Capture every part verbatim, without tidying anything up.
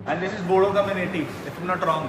And this is Bodo community, if I'm not wrong,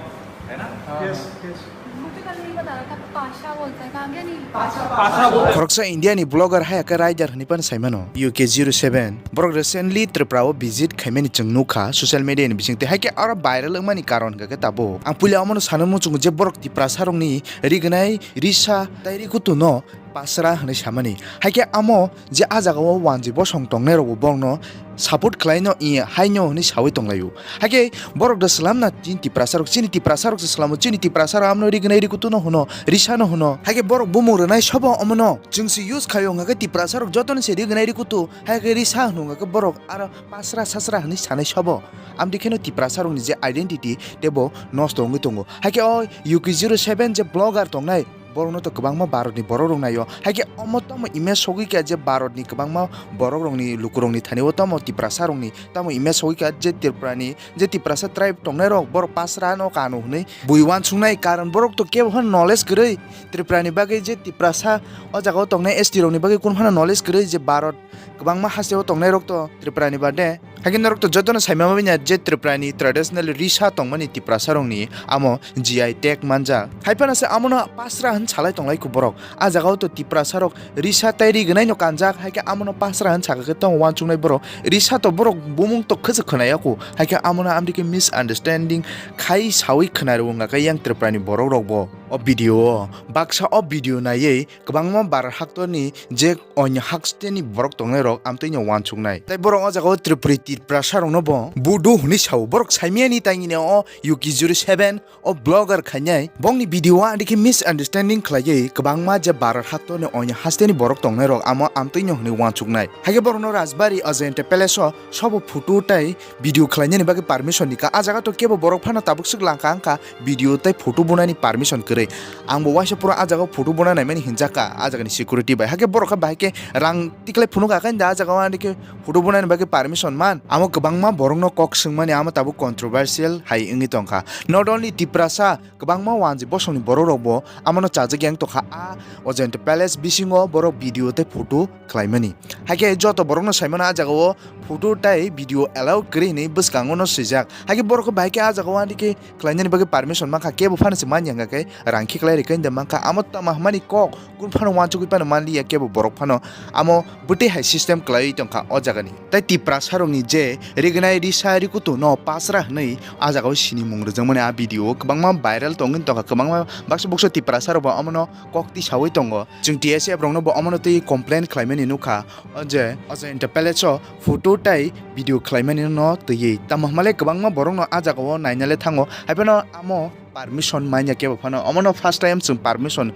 है ना? Yes, yes. मुझे कल नहीं बता रहा था, पाशा बोलता है, कहाँ गया नहीं? Khoroksa India ni blogger hai khe writer hwnwi phano sai mano U K zero seven. Borok recently Tripura o visit khaimani chwng nukha social media ni bisingtwi, hai khe aro viral wngmani karon hwnkha khe tabuk. Ang puila omono sanwi muchungo je borok Tiprasa rokni rignai risa tai rikutu no pasra hwnwi samani. Hai khe amo je a jaga o wanjwi bosong tongnai rokbo borokno support khlai no i hai no hwnwi sawi tonglaio. Hai khe borok da slam na chini Tiprasa rok, chini Tiprasa rok se slamo, chini Tiprasa rok amno rignai rikutu no hwno, risa no hwno. Hai khe borok bumung rwnai sobo omono chwng se use khaio hwnkha khe Tiprasa rok jotono se rignai rikutu, hai khe risa hwno hwnkha khe borok aro pasra sasra hwnwi sanai sobo. Amtwi kheno Tiprasa rokni je identity tebo nosto wngwi tongo. Hai khe o U K zero seven je blogger tongnai, borokno to kwbangma Bharatni borok rok naio. Hai khe omo tamo image sogwi kha je Bharatni kwbangma borok rokni, lukurokni thani o tamo Tiprasa rokni tamo image sogwi kha je Tripurani, je Tiprasa tribe tongnai rok borok pasra no kanu hwnwi bui uansuknai, karon borok to kebo phano knowledge kwrwi Tripurani bagwi, je Tiprasa o jaga o tongnai S T rokni bagwi kunu phano knowledge kwrwi je Bharat kwbangma haste o tongnai rok to Tripurani bade. Hai khe norok to jotono saima manya je Tripurani traditional risa tongmani Tiprasa rokni amo G I tag manjak. Hai phano se amono pasra hwn salai tonglai kho borok. A jaga o to Tiprasa rok risa tai rignai no kanjak, hai khe amono pasra hwn saka khe tong uansuknai borok. Risa to borok bumung to khwchwk khwnaya kho, hai khe amono amtwi khe misunderstanding khai sawi khwnarwi wngkha khe yang Tripurani borok rok bo. O video o baksa o video naiwi kwbangma Bharat haktorni je oinw haksteni borok tongnai rok amtwino uansuknai. Tai borok o jaga o Tripuri Tiprasa rokno bo Bodo hwnwi sao. Borok saimiyani tangini o U K zero seven o blogger khainai. Bongni video o andikhe misunderstanding khlaiwi kwbangma je Bharat haktorni oinw hasteni borok tongnai rok amo amtwino hwnwi uansuknai. Haikhe borokno Rajbari Ajanta Palace o sobo photo tai video khlainani bagwi permission ni ka. A jaga to kebo borok phano tabuk swk langka wngkha video tai photo bunani permission kwrwi. Ang bo waisa pura a jaga o photo buna naimani hinjak ka a jaga ni security bai. Hakhe borok khe bahai khe rang tiklai phunuk akai da a jaga o ani khe photo bunani bagwi permission man. Amo kwbangma borok no kok swngmani amo tabuk controversial hai wngwi tongkha. Not only Tiprasa, kwbangma wanjwi bosongni borok rok bo amo no chajak yang tongkha. A Ajanta Palace bisingo borok video tai photo khlaimani. Hakhe joto borokno saimano a jaga o photo tai video allow kwrwi hwnwi bwskango no swijak. Hakhe borok khe bahai khe a jaga o ani khe khlainani bagwi permission mankha, kebo phano se manya hwnkha khe rang khiklai rikha hinda mankha. Amo tama hwnmani kok kun phano uansugwi phano manliya kebo borok phano amo bwtwi hai system kwlaiwi tongkha o jagani. Tai Tiprasa rokni je rignai risa rikutu no pasra hwnwi a jaga o sinimung rwjakmani a video o kwbangma viral tongwi tongkha, kwbangma baksa buksa Tiprasa rok bo omono kok tisawi tongo. Chwng T S F rokno bo omono twi complain khlaimani nukha, o je Ajanta Palace o photo tai video khlaimani no twiwi. Tamo hwnmale kwbangma borokno a jagao nainale thango, haiphano amo permission manya kebo phano. Omono first time chwng permission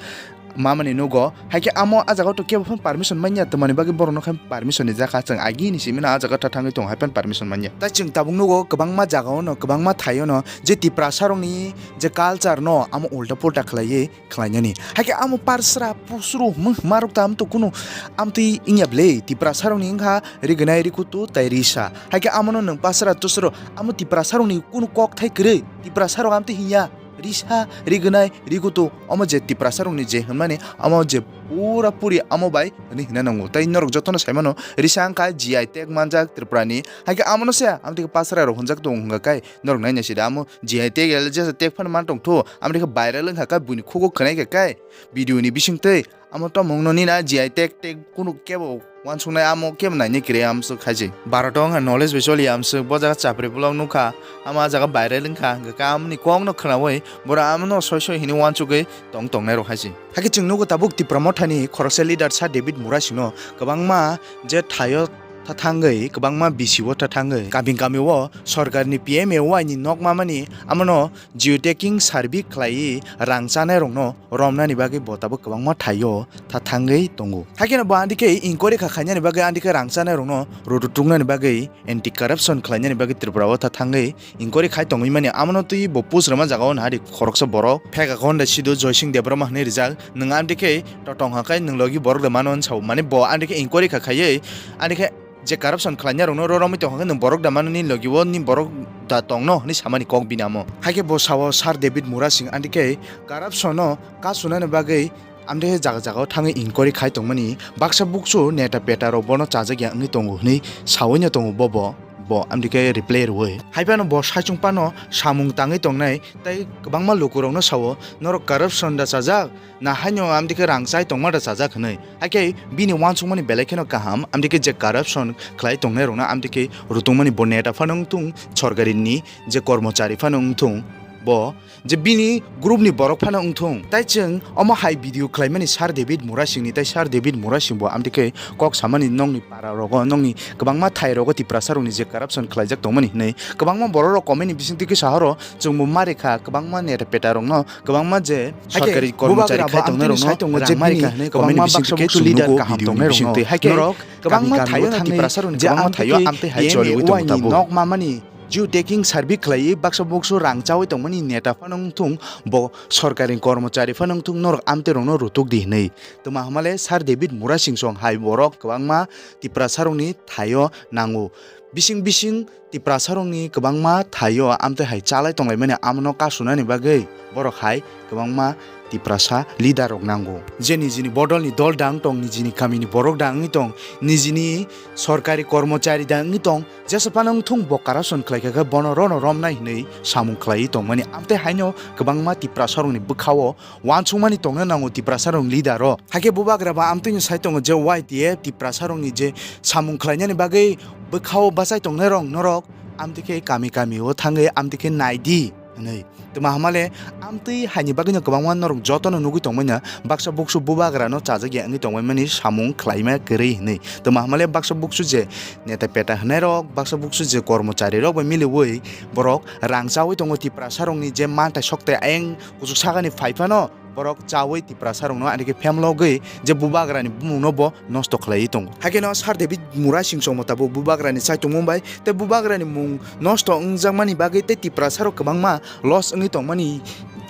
mamani nugo, haikhe amo a jagao to kebo phano permission manya, twmani bagwi borokno khe permission rijak kha. Chwng agini simino a jaga tha thangwi tongo, haiphano permission manya. Tai chwng tabuk nugo kwbangma jagaono, kwbangma thaiono je Tiprasa rokni je culture no amo ulta pulta khlaiwi khlainani. Haikhe amo parsra pusru hwnma hwnmarok ta amtwi kunu amtwi wngya ble, Tiprasa rokni wngkha rignai rikutu tai risa. Haikhe amono nwng pasra tusro amo Tiprasa rokni kunu kok thai kwrwi, Tiprasa rok amtwi hinya risa, rignai, rikutu, omo je Tiprasa rokni je hwnmani amo je pura puri amo bai hwnwi hwnna nango. Tai norok jotono saimano risa wngkha G I tag manjak Tripurani. Haikhe amono se amtwi pasra rok hwnjak tongo hwnga kai norok naina sida amo G I tag el jesa tag phano man tongthu, amtwi khe viral wngkha khe buini khugo khwnai khe kai video ni bisingtwi amo tomungno nina G I tag tag kunu kebo uansuknai amo kebo naina kire amswk khaisi. Bharat o wngkha knowledge bai choli amswk, bo jaga chapri vlog nukha, amo a jaga viral wngkha, hwnkhe khe amoni kokno khwnaui borok amono soi soi hinwi uansugwi tong tongnai rok haisi. Hakhe chwng nugo tabuk Tipra Mothani khoroksa leader Sir David Murasingno kwbangma je thaio tha thangwi, kwbangma B C O tha thangwi, kami kami o sorkarni P M A Y ni nok mamani amono geotagging survey khlaiwi rang chanai rokno romnani bagwi bo tabuk kwbangma thaio tha thangwi tongo. Haikhe no bo andikhe inquiry kha khainani bagwi andikhe rang chanai rokno rodo tuknani bagwi anti corruption khlainani bagwi Tripura o tha thangwi inquiry khai tongwi mani. Amono twi bo post rwma jaga o nahari khoroksa borok pheka kho hwnda sido Joysing Debbarma hwnwi rijak. Nwng andikhe totong hakai nwng logi borok de mano hwn sao. Mani bo andikhe inquiry kha khaiwi andikhe je corruption khlainai rokno ro romwi tongkha khe nwng borok da mano ni logi o ni borok da tongno hwnwi samani kok bini amo. Haikhe bo sao Sir David Murasing andikhe corruption no kasunani bagwi amtwi jaga jaga o thangwi inquiry khai tongmani baksa buksu neta peta rok bono chajak ya wngwi tongo hwnwi sawi no tongo bo bo. bo amtwi khe reply rwui. Hai phano bo saichung phano samung tangwi tongnai tei kwbangma lukurokno sao, "Norok corruption da chajak, na haino amtwi khe rang chai tongma da chajak?" hwnwi. Hakhe bini uansukmani belai kheno kaham, amtwi khe je corruption khlai tongnairokno amtwi khe rutungmani bo neta phano wngthung, sorkarini je kormochari phano wngthung, bo je bini group ni borok phano wngthung. Tai chwng omo hai video khlaimani Sir David Murasing ni, tai Sir David Murasing bo amtwi khe kok samani nokni para rogo, nokni kwbangma thai rogo Tiprasa rokni je corruption khlaijak tongmani hinwi kwbangma borok rok comment ni bisingtwi khe sahoro chwngbo ma rikha, kwbangma neta peta rokno, kwbangma je sorkari kormochari khai tongnai rokno rang ma rikha hinwi comment ni bisingtwi khe chwng nugo video ni bisingtwi. Hai khe norok kwbangma thaio thangwi Tiprasa rokni je kwbangma thaio amtwi hai choliwi tongo tabuk. Nok mamani Jio taking survey khlaiwi baksa buksu rang chawi tongmani neta phano wngthung, bo sorkari kormochari phano wngthung, norok amtwi rokno rutuk di hinwi. Twma hwnmale Sir David Murasing song hai borok kwbangma Tiprasa rokni thaio nango. Bising bising Tiprasa rokni kwbangma thaio amtwi hai chalai tonglaimani, amono kasunani bagwi borok hai kwbangma Tiprasa leader rok nango. Je nijini bodolni dol da wng tong, nijini kamini borok da wngwi tong, nijini sorkari kormochari da wngwi tong, jesa phano wngthung bo corruption khlai kha khe bono rono romnai hinwi samung khlaiwi tongmani. Amtwi haino kwbangma Tiprasa rokni bwkhao uansukmani tongna nango Tiprasa rokni leader rok. Hakhe bubagra ba amtwino sai tongo je Y T F Tiprasa rokni je samung khlainani bagwi bwkhao bachai tongnai rok norok amtwi khe kami kami o thangwi amtwi khe nai di hinwi. Twma hwnmale amtwi haini bagwino kwbangma norok jotono nugwi tongmani na, baksa buksu bubagrano chajak ya wngwi tongmani samung khlaima kwrwi hinwi. Twma hwnmale baksa buksu je neta peta hwnnairok, baksa buksu je kormocharirok bai miliwi borok rang chawi tongo, Tiprasa rokni je manthai soktai ayang kuchuk sakani phai phano borok chawi Tiprasa rokno ani khe phemlogwi je bubagrani bumungno bo nosto khlaiwi tongo. Hakhe no Sir David Murasing song tabuk bubagrani chaitongmung bai tei bubagrani mung nosto wngjakmani bagwi tei Tiprasa rok kwbangma loss wngwi tongmani,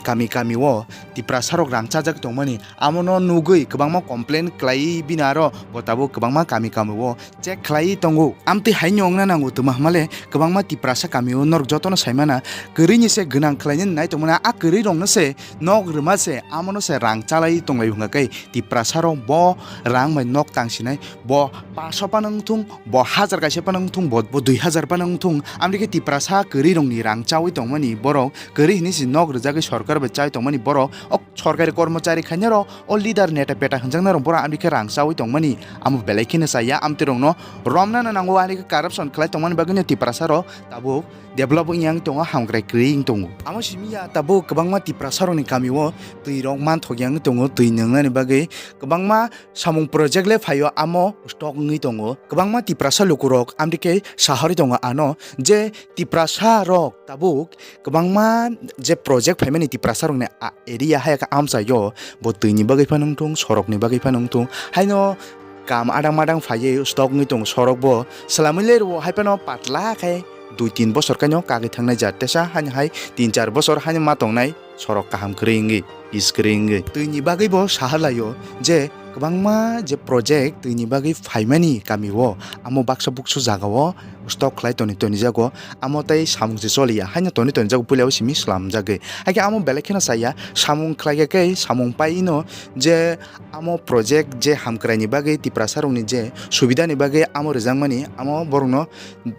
kami kami o Tiprasa rok rang chajak tongmani, amono nugwi kwbangma complain khlaiwi bini aro bo tabuk kwbangma kami kami o check khlaiwi tongo. Amtwi haino wngna nango, twma hwnmale kwbangma Tiprasa kami o norok jotono saimana kwrwini se gwnang khlainani nai tongmani, a kwrwi rokno se nok rwma se amono se rang chalai tonglai hwnga khe Tiprasa rok bo rang bai nok tang sinai, bo paso phano wngthung, bo hajar kaisa phano wngthung, bo, bo dui hajar phano wngthung, amtwi khe Tiprasa kwrwi rokni rang chawi tongmani borok kwrwi hinwi se nok rwjagwi sorkar bai chai tongmani borok, o sorkari kormochari khainai rok, o leader neta peta hwnjaknai rok borok amtwi khe rang chawi tongmani, amo belai kheno chaya, amtwi rokno romnano nango, ani khe corruption khlai tongmani bagwino Tiprasa rok tabuk develop wngya wng tongo, hamkrai kwrwi wng tongo. Amo simi ya tabuk kwbangma Tiprasa rokni kami o twi rok manthok ya wng tongo, twi nwngnani bagwi kwbangma samung project le phaio, amo stock wngwi tongo. Kwbangma Tiprasa lukurok amtwi khe sahori tongo ano je Tiprasa rok tabuk kwbangma je project phaimani Tiprasa rokni a-, area hai khe amchaio, bo twini bagwi phano wngthung, sorokni bagwi phano wngthung, haino kam adang madang phaiwi stock wngwi tongo sorok bo. Swlamwi le rwo hai phano patla khe dui tin bosor khaino kagwi thangnai jat, tesa haino hai tin char bosor haino ma tongnai sorok kaham kwrwi wngwi, pis kwrwi wngwi. Twini bagwi bo saha laio je kwbangma je project twini bagwi phaimani kami o, amo baksa buksu jaga o stock khlai toni toni jago, amo tei samung se choliya haino toni toni jago, puila o simi swlamjagwi. Hakhe amo belai kheno chaya, samung khlai khe samung pai no je amo project je hamkrai ni bagwi Tiprasa rokni je subida ni bagwi amo rwjakmani, amo borokno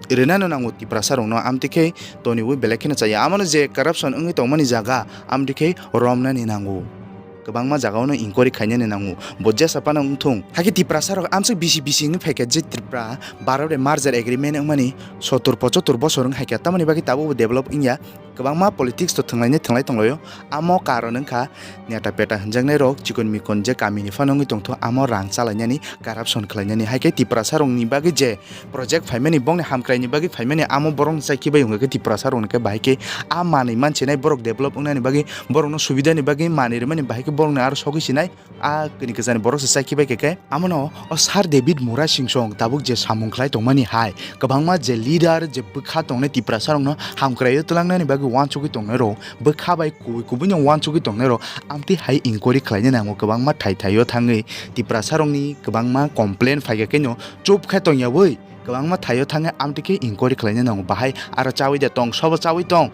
rwnano nango Tiprasa rokno, amtwi khe toniwi belai kheno chaya. Amono je corruption wngwi tongmani jaga, amtwi khe romnani nango. Kwbangma jagao no inquiry khainani nango. Bo jesa phano wngthung. Hakhe Tiprasa rok amsuk bisi bisi wngwi phaikha je Tripura Bharat bai merger agreement wngmani sottur pochottor bosor wng hai kha. Tamoni bagwi tabukbo develop wngya. Kwbangma politics to thwnglainai thwnglai tonglaio. Amo karon wngkha neta peta hwnjaknai rok chikon mikon je kamini phano wngwi tongthu, amo rang chalainani, corruption khlainani. Hai khe Tiprasa rokni bagwi je project phaimani, bongni hamkraini bagwi phaimani, amo borokno chai khibai hwnga khe Tiprasa rokno khe bahai khe a manwi manchinai, borok develop wngnani bagwi, borokno subidani bagwi manwi rwmani bahai khe borokno aro sogwi sinai, a kini kwchani borok se chai khibai khe khe. Amono o Sir David Murasing song tabuk je samung khlai tongmani hai, kwbangma je leader je bwkha tongnai Tiprasa rokno hamkraio twlangnani bagwi uansugwi tongnai rok, bwkha bai kubui kubui no uansugwi tongnai rok, amtwi hai inquiry khlainani nango, kwbangma thai thaio thangwi Tiprasa rokni kwbangma complain phaikha khe no chup khe tongyawi kwbangma thaio thangwi amtwi khe inquiry khlaina nango, bahai aro chawi de tong, sobo chawi tong,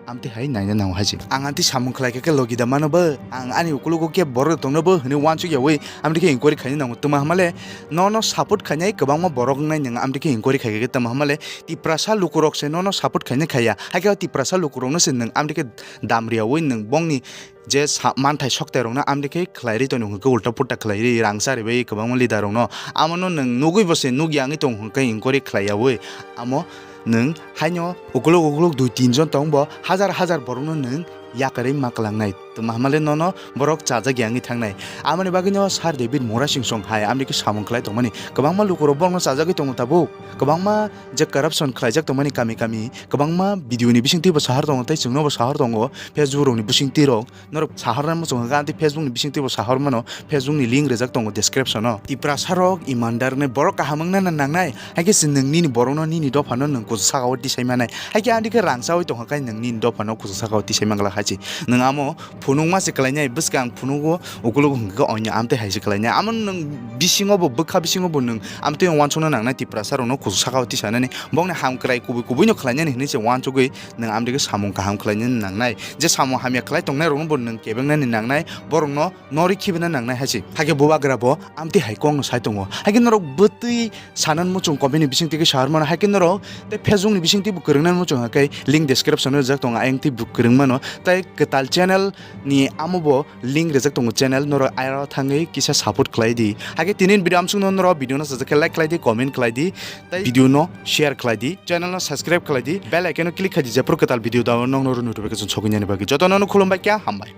amtwi hai naina nango hai se. Ang amtwi samung khlai kha khe logi da mano bo, ang ani ukologo khe borok tongno bo hwnwi uansuk yaui amtwi khe inquiry khaina nango. Twma hamale nono support khainai kwbangma borok wngnai nwng amtwi khe inquiry khai kha khe. Twma hamale Tiprasa lukurok se nono support khaina khaiya, hai khe o Tiprasa lukurokno se nwng amtwi khe dam riyaui nwng bongni je sa-, manthai soktairokno amtwi khe khlai ri toni hwnkhe ulta pulta khlai ri rang cha ribai kwbangma leader rokno. Amono nwng nugui bo se nugya wngwi tong hwnkhe inquiry khlai yaui amo nwng haino ukuluk ukuluk dui tin jon tong bo hajar hajar borokno nwng yakarwi ma kwlangnai. Twma hamale nono borok chajak ya wngwi thangnai. Amoni bagwino Sir David Murasing song hai amtwi khe samung khlai tongmani. Kwbangma lukurok borokno chajagwi tongo tabuk. Kwbangma je corruption khlaijak tongmani kami kami. Kwbangma video ni bisingtwi bo sahar tongo tei chwngno bo sahar tongo. Facebook rokni bisingtwi rok norok sahorna muchung hwnkha, amtwi Facebook ni bisingtwi bo sahor mano, Facebook ni link rijak tongo description o. Tiprasa rok imandar wngnai, borok kaham wngna nangnai, hai khe se nwng nini borokno nini dophano nwng kuchuk saka o tisai manai, hai khe amtwi khe rang chaui tongkha khe nwng nini dophano kuchuk saka o tisai mangla hai se. Nwng amo phunukma se kwlainai, bwskang phunugo ukuluk hwnkhe onya amtwi hai se kwlainai, amo nwng bisingo bo bwkha bisingo bo nwng amtwi uansukna nangnai Tiprasa rokno kuchuk saka o tisanani, bongni ham kwrai kubui kubui no khlainani hinwi se uansugwi nwng amtwi khe samung kaham khlaina nangnai. Je samung hamya khlai tongnai rokno bo nwng kebengnani nangnai, borokno norwi khibina nangnai hai se. Hakhe bubagra bo amtwi hai kokno sai tongo. Hakhe norok bwtwi sanan muchung comment ni bisingtwi khe sahar mano. Hakhe norok tei Facebook ni bisingtwi bo kwrwngna muchung hakhe link description o rijak tongo, ayang twi bo kwrwng mano. Tei kwtal channel ni amo bo link rijak tongo channel, norok aro thangwi kisa support khlai di. Hakhe tini video amsukno norok video no sajak khe like khlai di, comment khlai di, tei video no share khlai di, channel no subscribe khlai di, bell icon no click khai di, jephru kwtal video da nokno notification sogwi nani bagwi. Jotono no khulumbai kha, hambai.